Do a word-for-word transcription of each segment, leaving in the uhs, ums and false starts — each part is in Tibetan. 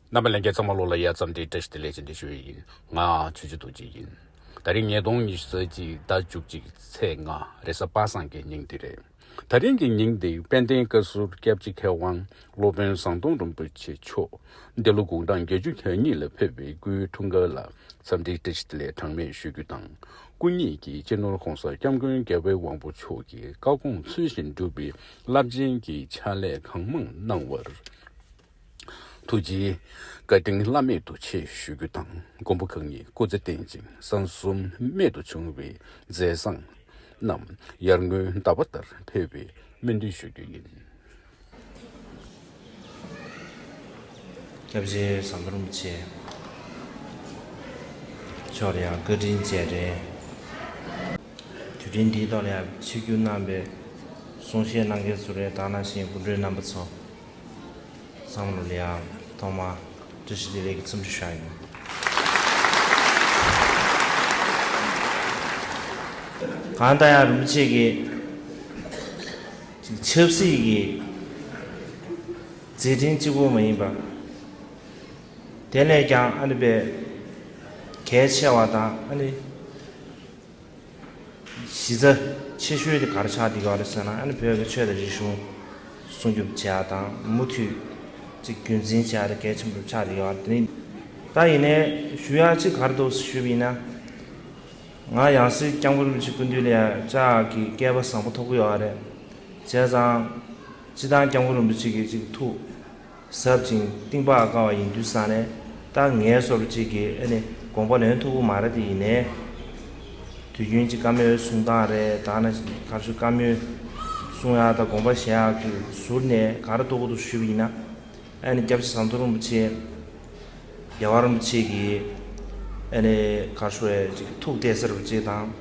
རྣམ་པ་ལྷན་རྒྱས་ཚང་མ་ལོ་ལ་ཡ་འཚམས་འདྲི་བཀྲ་ཤིས་བདེ་ལེགས་ཅེས་འདྲི་ཞུ་ཡི་ཡིན། ང་ཆོས་རྗེ་རྡོ་རྗེ་ཡིན། ད་རིང་ཉིས་སྟོང་ཉི་ཤུ་རྩ་གཅིག་ཟླ་བཅུ་གཅིག་ཚེས་ལྔ་རེས་གཟའ་པ་སངས་ཀྱི་ཉིན་དེ་རེད། ད་རིང་གི་ཉིན་འདི་དཔལ་ལྡན་བཀའ་ཟུར་སྐྱབས་རྗེ་མཁས་དབང་སློབ་དཔོན་ཟམ་གདོང་རིན་པོ་ཆེ་མཆོག་འདི་ལོ་དགུང་གྲངས་བརྒྱད་ཅུ་གྱ་གཉིས་ལ་ཕེབས་པའི་སྐུའི་འཁྲུངས་སྐར་ལ་འཚམས་འདྲིའི་བཀྲ་ཤིས་བདེ་ལེགས་གྲངས་མེད་ཞུ་རྒྱུ་དང་། སྐུ་ཉིད་ཀྱིས་སྤྱི་ནོར་༸གོང་ས་༸སྐྱབས་མགོན་རྒྱལ་བའི་དབང་པོ་མཆོག་གི་བཀའ་དགོངས་ཚུལ་བཞིན་སྒྲུབ་པའི་རླབས་ཆེན་གྱི་ཕྱག་ལས་གང་མང་གནང་བར། ཐུགས་རྗེའི་བཀའ་དྲིན་བླ་མེད་དུ་ཆེ་ཞུ་རྒྱུ་དང་། མགོན་པོ་གང་ཉིད་སྐུ་ཚེ་བརྟན་ཅིང་གསང་གསུམ་རྨད་དུ་བྱུང་བའི་མཛད་བཟང་རྣམས་ཡར་ངོའི་ཟླ་བ་ལྟར་འཕེལ་བའི་སྨོན་འདུན་ཞུ་རྒྱུ་ཡིན། སྐྱབས་རྗེ་ཟམ་གདོང་རིན་པོ་ཆེ་མཆོག་ལ་ཡང་བཀའ་དྲིན་རྗེས་དྲན། དུས་དྲན་འདིའི་ཐོག་ལ་ཡང་ཆིབས་བསྒྱུར་གནང་བའི་གསུང་བཤད་གནང་མཁན་ཚོ་རེད། ད་ནང་བཞིན་སྐུ་མགྲོན་རྣམ་པ་ཚོ། ཚང་མ་ལ་ཡང་ཐོག་མར་བཀྲ་ཤིས་བདེ་ལེགས་ཀྱི་འཚམས་འདྲི་ཞུ་ཡ་ཡིན། གང་ལྟར་ཡང་རིན་པོ་ཆེ་གི་ཅིག་ཆབ་སྲིད་ཀྱི་མཛད་འཕྲིན་གཅིག་པུ་མ་ཡིན་པ། དེ་ལས་ཀྱང་ཨ་ནི་པའི་གལ་ཆེ་བ་དང་ཨ་ནི། གཞི་རྩ་ཆེ་ཤོས་དེ་ག་རེ་ཆགས་བསྡད་ཡོད་རེད་ཟེར་ན། ཨ་ནི་བོད་ཀྱི་ཆོས་དང་རིག་གཞུང་སྲུང་སྐྱོབ་བྱེད་ཡག་དང་མུ་མཐུད་ཅིག་རྒྱུན་འཛིན་བྱེད་ཡག་དེ་གལ་ཆེན་པོ་ཆགས་བསྡད་ཡོད་རེད། དེ་ནི་ད་ཡིན་ནའི་ཞུ་ཡག་ཅིག་ག་རེ་འདུག་ཞུས་པ་ཡིན་ན། ང་ཡང་སྲིད་སྐྱབས་མགོན་རིན་པོ་ཆེ་སྐུ་མདུན་ལ་ཡང་བཅར་ཡག་གི་སྐལ་པ་བཟང་པོ་ཐོབ་ཀྱི་ཡོད་རེད། བྱས་ཙང་སྤྱིར་བཏང་སྐྱབས་མགོན་རིན་པོ་ཆེ་གི་ཅིག་ཐུགས་ཟབ་ཅིང་གཏིང་དཔག་དཀའ་བ་ཡིན་དུས་ཙང་ནས། ད་ངའི་བཟོ་འདྲ་ཅིག་གིས་ཨ་ནི་དགོངས་པ་ལེན་ཐུབ་ཀྱི་མ་རེད། དེ་ཡིན་ནའི་དུས་རྒྱུན་གྱི་བཀའ་མོལ་གསུང་སྟངས་རེད། ད་ནི་ག་རེ་ཞུ། བཀའ་མོལ་གསུང་ཡག་དང་དགོངས་པ་བཞེས་ཡག་གི་ཟུར་ནས་ག་རེ་འདུག་གོ་འདུག་ཞུས་པ་ཡིན་ན། ཨ་ནི་སྐྱབས་རྗེ་ཟམ་གདོང་རིན་པོ་ཆེ་རྒྱལ་བ་རིན་པོ་ཆེ་གི་ཨ་ནི་ག་རེ་ཞུ་བའི་ཅིག་ཐུགས་གཏད་ས་རུ་ཅིག་དང་།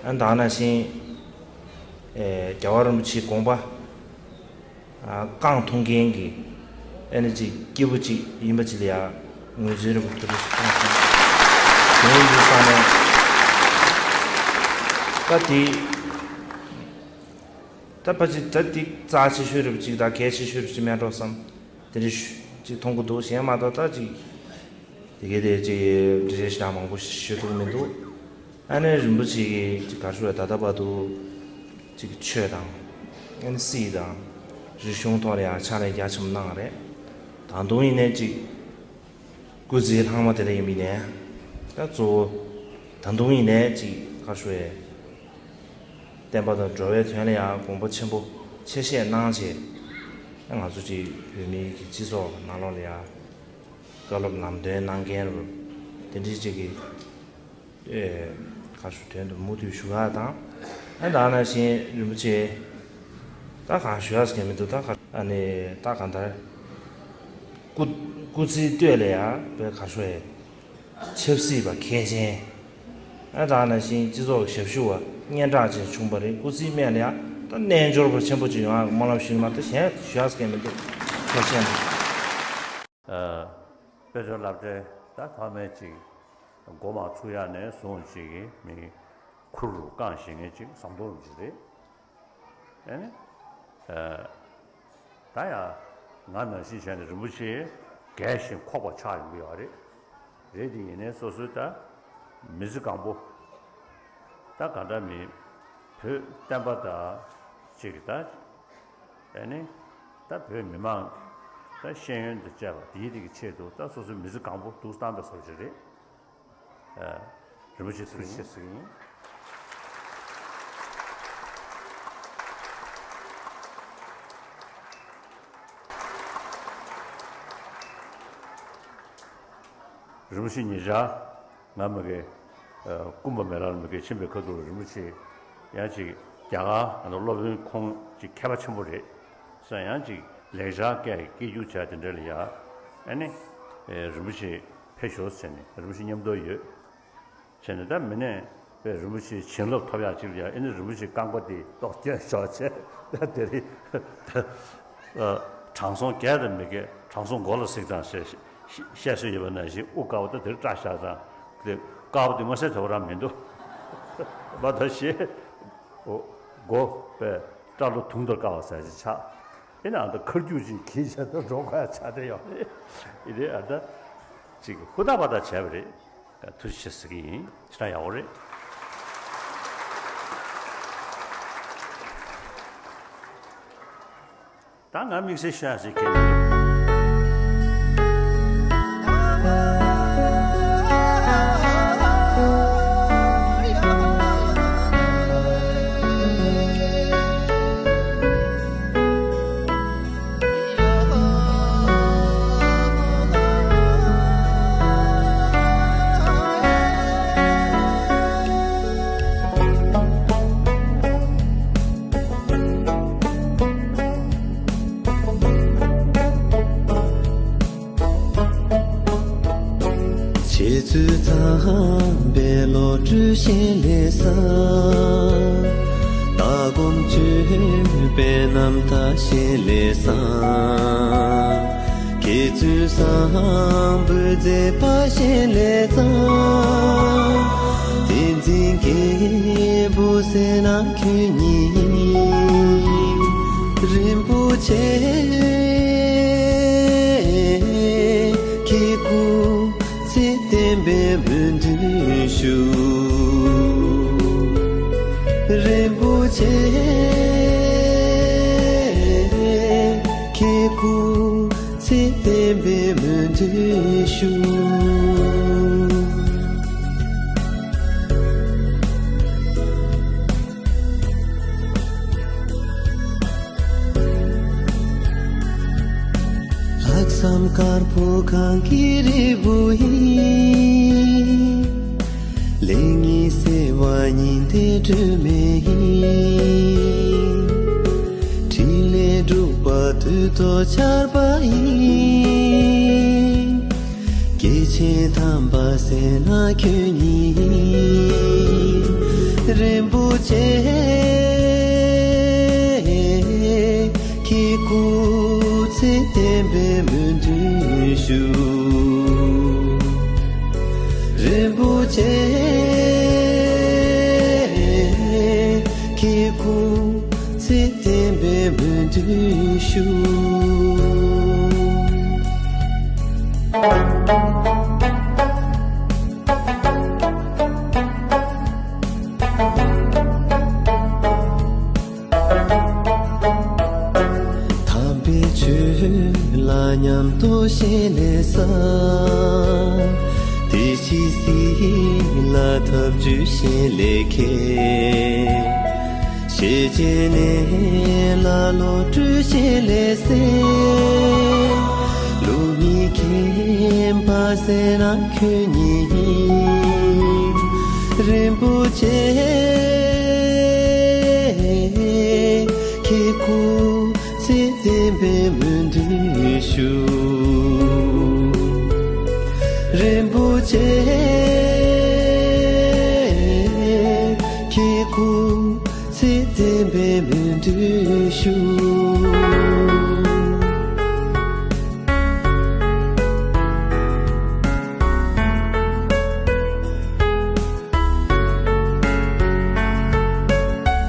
ཨ་ནི་ད་ནང་བཞིན་ཨེ་རྒྱལ་བ་རིན་པོ་ཆེའི་དགོངས་པ་ཨ་རྐང་འཐུང་མཁན་གྱི་ཨ་ནི་ཅིག་སྐྱེས་བུ་ཅིག་ཡིན་པ་ཅིག་ལ་ཡང་ངོས་འཛིན་རིན་པོ་ཐུགས་རྗེ་ཆེ་གནང་སོང་། དེ་ཡིན་དུས་ཙང་ནས་ད་དེ། ད་ཕལ་ཆེར་ད་འདི་རྩ་ཆེ་ཤོས་རེད་པ་ཅིག་དང་གལ་ཆེ་ཤོས་རེད་པ་ཅིག་མེད་འགྲོ་བསམ། དེ་འདྲ་ཞུ་ཅིག་མཐོང་གི་འདུག་གཞན་མ་གཏོགས་ད་ཅིག་དེ་གའི་དེ་ཅིག་འགྲེལ་བཤད་ཞེ་དྲག་མང་པོ་ཞུ་ཐུབ་ཀྱི་མི་འདུག་ཨ་ནེ་རིན་པོ་ཆེ་གིས་ཅིག་ག་རེ་ཞུ་བ། ད་ལྟ་བར་དུ་ཅིག་ཆོས་དང་ཨ་ནེ་སྲིད་དང་རིག་གཞུང་ཐོག་ལ་ཡང་ཕྱག་ལས་རྒྱ་ཆེན་པོ་གནང་བ་རེད། ད་དུང་ཡིན་ནའི་ཅིག་སྐུ་ཚེའི་ལྷག་མ་དེ་ལ་ཡིན་པ་ཡིན་ནའི། ད་གཙོ་བོ་ད་དུང་ཡིན་ནའི་ཅིག་ག་རེ་ཞུ་བའི། བསྟན་པ་དང་འགྲོ་བའི་དོན་ལ་ཡང་དགོངས་པ་ཆེན་པོ་ཆེ་བཞེས་གནང་བྱས། ང་ཚོ་ཅིག་བོད་མིའི་གི་སྤྱི་ཚོགས་ནང་ལོགས་ལ་ཡང་བཀའ་སློབ་ལམ་སྟོན་གནང་མཁན་རུ་དེ་འདྲའི་ཅིག་གི་ཨེ་ག་རེ་ཞུ། དོན་དུ་མུ་མཐུད་ཞུ་ཡག་དང་། ཨ་ད་ནང་བཞིན་རིན་པོ་ཆེ་ད་གང་ཞུ་ཡག་ཟེར་མཁན་མི་འདུག་ད་ག་ཨ་ནི་ད་གང་ལྟར་སྐུ་སྐུ་ཚེའི་སྟོད་ལ་ཡང་བོད་ག་རེ་ཞུ་བའི། ཆབ་སྲིད་པ་མཁས་ཅན། ཨ་ད་ནང་བཞིན་སྤྱི་ཚོགས་ཞབས་ཞུ་བ་སྙན་གྲགས་ཅན་བྱུང་བ་རེད། སྐུ་ཚེའི་སྨད་ལ་ཡང་ད་རྣལ་འབྱོར་པ་ཆེན་པོ་ཅིག་ཡོང་ཡག་སྨོན་ལམ་ཞུ་ནི་མ་གཏོགས་གཞན་ཞུ་ཡག་ཟེར་མཁན་མི་འདུག་ཐུགས་རྗེ་ཆེ། ཨ་དཔེ་མཛོད་སློབ་གྲྭའི་ད་ཐོག་མའི་ཅིག་འགོ་མ་ཚུགས་ཡག་ནས་བཟུང་ཅིག་གི་མི་ཁུར་རུ་བཀང་བཞིན་མཁན་ཅིག་ཟམ་གདོང་རིན་པོ་ཆེ་རེད། ཨ་ནི། ཨ། ད་ཡང་ང་ནང་བཞིན་བྱས་ནས་རིན་པོ་ཆེ་རྒས་ཤིང་འཁོགས་པ་ཆགས་ཡོང་གི་ཡོད་རེད། རེད་དེ་ཡིན་ནའི་སོ་སོའི་ད་མི་ཚེ་གང་པོ་ད་གང་འདྲ་མིན་བོད་བསྟན་པ་དང་གཅིག་གི་ད་ཨ་ནི་ད་བོད་མི་མང་ད་ཤེས་ཡོན་དང་བཅས་པ་དེའི་རིགས་ཀྱི་ཆེད་དུ་ད་སོ་སོའི་མི་ཚེ་གང་པོ་འདུག་བཏང་པའི་བཟོ་ཅིག་རེད། ཨ། རིན་པོ་ཆེ་ཐུགས་རྗེ་ཆེ་ཟེར་གྱི་ཡིན། རིན་པོ་ཆེ་ཉེ་ཆར་ང་མ་གི་ཨ་སྐུ་འབུམ་མེ་ལ་མ་གི་ཕྱིན་པའི་ཁ་ཐུག་རིན་པོ་ཆེ་ཡང་ཅིག་རྒྱ་གར་ཨ་ནི་སློབ་དཔོན་ཁོང་ཅིག་མཁས་པ་ཆེན་པོ་རེད་ཟེར། ཡང་ཅིག་ལེགས་སྦྱར་སྐད་ཀྱི་སྐད་སྒྱུར་བྱས་དེ་འདྲ་ལ་ཡ་ཨ་ནི་ཨེ་རིན་པོ་ཆེ་ཕེབས་ཤོག་ཟེར་ནས་རིན་པོ་ཆེ་མཉམ་དུ་ཡོད། བྱས་ནས་ད་མི་ནས་པའི་རིན་པོ་ཆེའི་བྱིན་རླབས་ཐོབ་ཡག་ཅིག་ལ་ཡ་ཨེ་ནི་རིན་པོ་ཆེའི་རྐང་པ་དེ་ཏོག་བསྐྱོན་ཤོག་བྱས། ད་དེ་རིང་ཨ་དྲང་སྲོང་རྒྱལ་དང་མི་རྒྱལ་དྲང་སྲོང་མགོ་ལ་གཟིགས་དང་ཞེས་བཤད་སྲོལ་ཡོད་པ་ནང་བཞིན་དབུ་དཀར་པོ་ད་དེར་སྐྲ་བཞར་དང་། དེ་དཀར་པོ་དེ་མངོན་གསལ་དོད་པོ་རང་མི་འདུག་མ་གཏོགས་ཞེས། མགོ་པའི་སྐྲ་ལོ་དུང་ལྟར་དཀར་བ་ཟེར་ཞིག་ཆགས། ཨེ་ན་ཨ་ད་ཁ་རྒྱུག་ཅིག་གིས་བྱས་ད་འགྲོ་ཁ་ཆ་དེ་ཡོད་རེད། ཨེ་རེད་ཨ་ད་ཅིག་ཧུར་ཐག་པ་ད་བྱས་པ་རེད། ཐུགས་རྗེ་ཆེ་ཟེར་གི་ཡིན། ཞེ་དྲག་ཡག་པོ་རེད། ད་ང་དམིགས་བསལ་ཤོད་ཡ་ཟེར་གྱི་མི་འདུག་རྗེ་བཙུན་ཚངས་པས་བློ་གྲོས་བཞིན་ལས་བསགས། ལྟ་སྒོམ་སྤྱོད་པའི་རྣམ་ཐར་བཞིན་ལས་བསམ། དགེ་ཚུལ་བཟང་པོའི་མཛད་པ་བཞིན་ལས་བརྩམས། བསྟན་འཛིན་རྒྱལ་པོ་ཟེར་ན་ཁྱོད་ཉིད། རིན་པོ་ཆེ་ཁྱེད་སྐུ་ཚེ་བརྟན་པའི་སྨོན་འདུན་ཞུ། རིན་པོ་ཆེ་ཁྱེད་སྐུ་ཚེ་བརྟན་པའི་སྨོན་འདུན་ཞུ། ལྷག་བསམ་དཀར་པོ་གངས་ཀྱི་རི་བོ་ཡིན། ལེགས་ཉེས་སེལ་བ་ཉི་ཟླའི་སྒྲོན་མེ་ཡིན། ཕྲིན་ལས་སྒྲུབ་པ་དུས་རྟོགས་ཆར་པ་ཡིན། སྐྱེས་ཆེན་དམ་པ་ཟེར་ན་ཁྱོད་ཉིད། རིན་པོ་ཆེ་ཁྱེད་སྐུ་ཚེ་བརྟན་པའི་སྨོན་འདུན་ཞུ། རིན་པོ་ཆེ་ཁྱེད་སྐུ་ཚེ་བརྟན་པའི་སྨོན་འདུན་ཞུ། དམ་པའི་ཆོས་ལ་ཉམས་རྟོགས་བཞིན་ལས་བསགས། བདེ་སྐྱིད་སྲིད་ལ་ཐབས་ཇུས་བཞིན་ལས་མཁས། ཤེས་བྱའི་གནས་ལ་བློ་གྲོས་བཞིན་ལས་གསལ། བློ་མིག་མཁྱེན་པ་ཟེར་ན་ཁྱོད་ཉིད། རིན་པོ་ཆེ་ཁྱེད་སྐུ་ཚེ་བརྟན་པའི་སྨོན་འདུན་ཞུ། རིན་པོ་ཆེ་ཁྱེད་སྐུ་ཚེ་བརྟན་པའི་སྨོན་འདུན་ཞུ།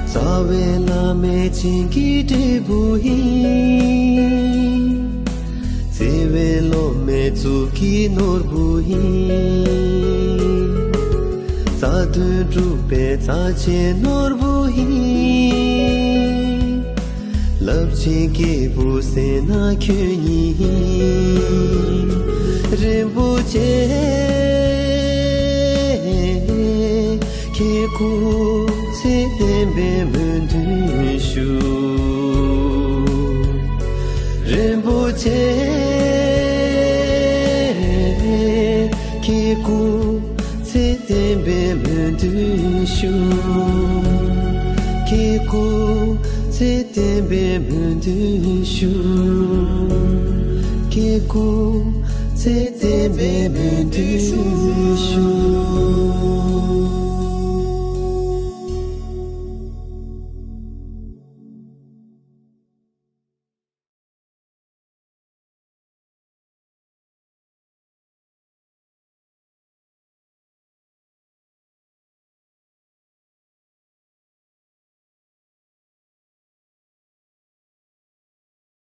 རྩ་བའི་བླ་མའི་བྱིན་གྱིས་སྤྲས་པ་ཡིན། བརྩེ་བའི་སློབ་མའི་གཙུག་གི་ནོར་བུ་ཡིན། རྩ་དོན་སྒྲུབ་པའི་རྩ་ཆེན་ནོར་བུ་ཡིན། རླབས་ཆེན་སྐྱེས་བུ་ཟེར་ན་ཁྱོད་ཉིད། རིན་པོ་ཆེ་ཁྱེད་སྐུ་ཚེ་བརྟན་པའི་སྨོན་འདུན་ཞུ། རིན་པོ་ཆེ་ཁྱེད་སྐུ་ཚེ་བརྟན་པའི་སྨོན་འདུན་ཞུ། ཁྱེད་སྐུ་ཚེ་བརྟན་པའི་སྨོན་འདུན་ཞུ། ཁྱེད་སྐུ་ཚེ་བརྟན་པའི་སྨོན་འདུན་ཞུ།